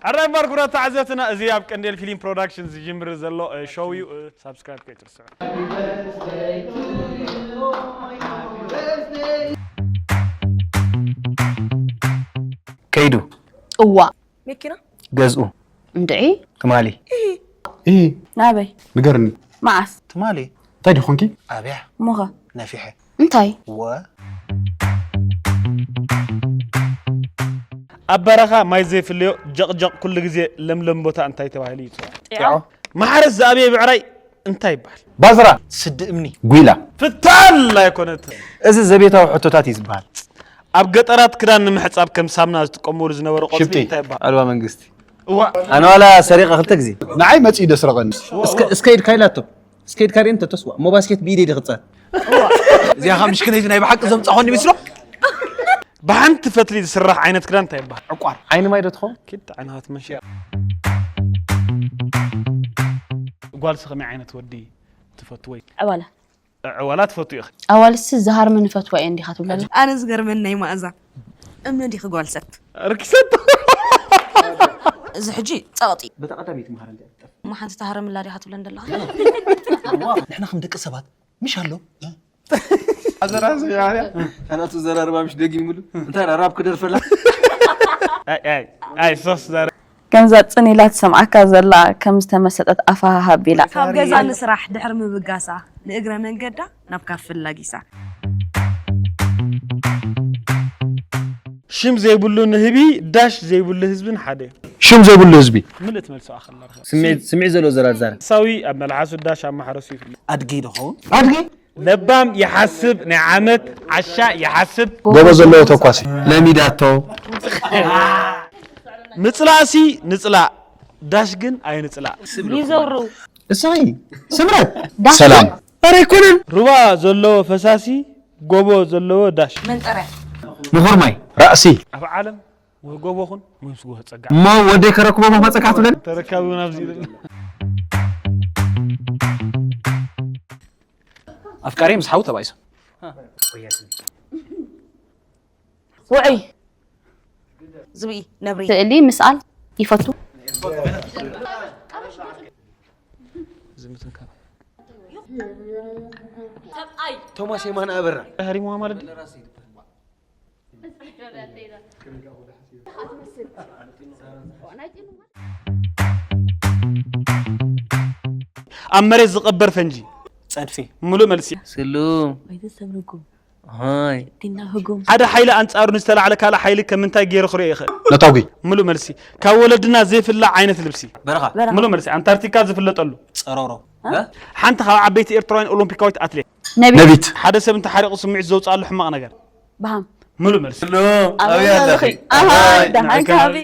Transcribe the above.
ሕራይ እምበር ክቡራት ተዓዘብትና፣ እዚ ኣብ ቀንዴል ፊልም ፕሮዳክሽን ዝጅምር ዘሎ፣ እ፣ ሾው እዩ። እ፣ ሳብስክራይብ ከይትርስዑ። ከይዱ። እዋ። መኪና። ገዝኡ። እንድዒ። ትማሊ። እ። ናበይ? ንገርኒ። መዓስ? ትማሊ። እንታይ ዲኹንኪ? ኣብያ። እሞኸ? ነፊሐ። እንታይ? ወ። ኣብ በረኻ ማይ ዘይፍለዮ ጀቕጀቕ ኩሉ ግዜ ለምለም ቦታ እንታይ ተባሂሉ ይጽዋዕ? ጢዖ። ማሕረስ ዝኣብየ ብዕራይ እንታይ ይበሃል? ባዝራ። ስዲ እምኒ። ጒላ። ፍታል ኣይኮነትን። እዚ ዘቤታዊ ሕቶታት እዩ ዝበሃል። ኣብ ገጠራት ክዳን ንምሕጻብ ከም ሳምና ዝጥቀምሉ ዝነበሩ ቆጽሊ ሽብጢ። እንታይ ይበሃል? ኣልባ መንግስቲ። እዋ። ኣነ ዋላ ሰሪቐ ክልተ ግዜ። ንዓይ መጺኡ ደስረቐኒ። እስከ፣ እስከ ኢድካ ኢላቶ። እስከ ኢድካ ሪእን ተተስዋ። እሞ ባስኬት ብኢደይ ድኽጸር። እዚኣ ኸዓ ምሽክነይቲ ናይ ብሓቂ ዘምጻኾኒ ይመስሎ? ብሓንቲ ፈትሊ ዝስራሕ ዓይነት ክዳን እንታይ ይበሃል? ዕቋር። ዓይኒ ማይ ዶ ትኸውን? ኪድ ዓይንኻ ትመንሽያ። ጓልሲ ከመይ ዓይነት ወዲ ትፈቱ ወይ? ዕዋላ። ዕዋላ ትፈቱ ኢኺ? ኣዋልሲ ዝሃርመን ይፈትዋ እየ እንዲኻ ትብለና? ኣነ ዝገርመኒ ናይ መኣዛ። እምኒ ዲኺ ጓል ሰብ? ርኪሰት። እዚ ሕጂ ጸቕጢ። በታ ቀዳመይቲ መሃር እንድያ ትጠፍ። እሞ ሓንቲ ተሃረምላ ዲኻ ትብለን ዘለኻ? ንሕና ከም ደቂ ሰባት ምሽ ኣሎ? ኣዘራርባ ያርያ። ካናቱ ዘራርባ ምሽ ደጊምሉ። እንታይ ራ-፣ ራፕ ክደርፈላ? ኣይ፣ ኣይ፣ ኣይ፣ ሶስ ዛረ-፣ ከምዛ ጽን ኢላ ትሰምዓካ ዘላ፣ ከም ዝተመሰጠት ኣፋ ሃብ ኢላ። ካብ ገዛ ንስራሕ ድሕሪ ምብጋሳ፣ ንእግረ መንገዳ ናብ ካፌ ላጊሳ። ሽም ዘይብሉ ንህቢ፣ ዳሽ ዘይብሉ ህዝብን ሓደ እዩ። ሽም ዘይብሉ ህዝቢ። ምልእቲ መልሲ ኣኸላ ርኸብ። ስምዒት፣ ስምዒት ዘለዎ ዘራር ዛረ። ሳዊ ኣብ መልሓሱ ዳሽ ኣብ ማሕረሱ ይፍለጥ። ኣድጊ ዶ ኸውን? ኣድጊ? ለባም ይሓስብ፣ ናይ ዓመት ዓሻ ይሓስብ። ጎቦ ዘለዎ ተኳሲ። ለሚዳቶ። ምጽላእሲ ንጽላእ፣ ዳሽ ግን ኣይንጽላእ። ይዘሩ። እሳይ፣ ስምረት። ዳሽ ሰላም። ኧረ ኣይኮነን። ሩባ ዘለዎ ፈሳሲ፣ ጎቦ ዘለዎ ዳሽ። መንጠርያ። ምኹር ማይ። ራእሲ። ኣብ ዓለም ወይ ጎቦ ኹን ወይ ምስ ጎቦ ጸጋዕ። እሞ ወደይ ከረክቦ መመጸካ ትብለኒ? ተረካቢ እውን ኣብዚ ይብል። ኣፍቃሪ ምስ ሓው ተባኢሶም። ውዑይ። ዝብኢ፣ ነብሪ። ስእሊ ምስኣል ይፈቱ። ቶማስ የማነ ኣበራ። ሃሪሞ ማለት ኣብ መሬት ዝቐበር ፈንጂ። ጸድፊ። ምሉእ መልሲ። ስሉም። ቤተሰብ ርጉም። ሃይ። ዲና ህጉም። ሓደ ሓይሊ ኣንጻሩ ንዝተላዕለ ካልእ ሓይሊ ከም ምንታይ ገይሩ ክርእዮ ይኽእል? ነታጒ። ምሉእ መልሲ። ካብ ወለድና ዘይፍላእ ዓይነት ልብሲ። በረኻ። በረኻ። ምሉእ መልሲ። ኣንታርክቲካ ዝፍለጠሉ። ጸሮሮ። እ? ሓንቲ ካብ ዓበይቲ ኤርትራውያን ኦሎምፒካዊት ኣትሌት። ነቢት። ነቢት። ሓደ ሰብ እንተሓሪቑ ስምዒት ዘውጽኣሉ ሕማቕ ነገር። ብሃም። ምሉእ መልሲ። ስሉም። ኣበይ ኣበይ ኣለኺ? ኣለኺ? ኣሃ፣ ኣሃ፣ ደሓን ደሓን ካበይ?